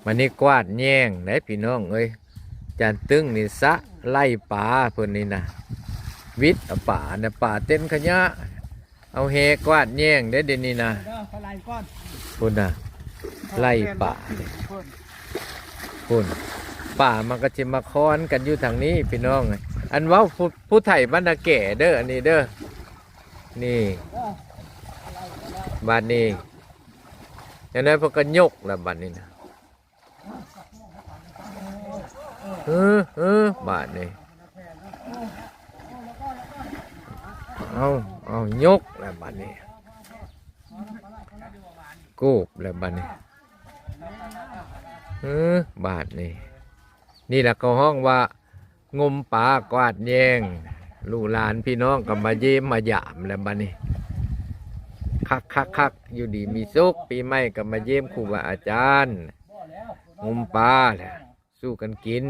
ບັດນີ້ກວາດແຍງໄດ໋ພີ່ນ້ອງເອີຍ. ຈານຕຶ້ງນີ້ສະໄລ່ປາເພິ່ນນີ້ນະ ວິດເອົາປານະ ປາເຕັມຂະຫຍະ ເອົາແຫກວາດແຍງໄດ໋ ດຽວນີ້ນະ. ເດີ ໄປໄລ່ກ່ອນ ພຸ້ນນະ ໄລ່ປານີ້ ພຸ້ນ ປາມັນກໍຊິມາຄອນກັນຢູ່ທາງນີ້ພີ່ນ້ອງ. ອັນເວົ້າຜູ້ ຜູ້ໄຖບ້ານນາແກເດີ ອັນນີ້ເດີ ນີ້ ບາດນີ້ ຈັ່ງໃດເພິ່ນກໍຍົກລະບາດນີ້ນະ. ເອີ ເອີ ບາດນີ້ ເອົາ ເອົາ ຍົກແລ້ວບາດນີ້ ກູບແລ້ວບາດນີ້ ເອີ ບາດນີ້ ນີ້ລະເຂົາຮ້ອງວ່າ ງົມປາກວາດແຍງ ລູກຫຼານພີ່ນ້ອງກໍມາຢ້ຽມມາຢາມແລ້ວບາດນີ້ ຄັກໆໆ ຢູ່ດີມີສຸກ ປີໃໝ່ກໍມາຢ້ຽມຄູບາອາຈານ ງົມປາແຫຼະ ສູ້ກັນກິນ.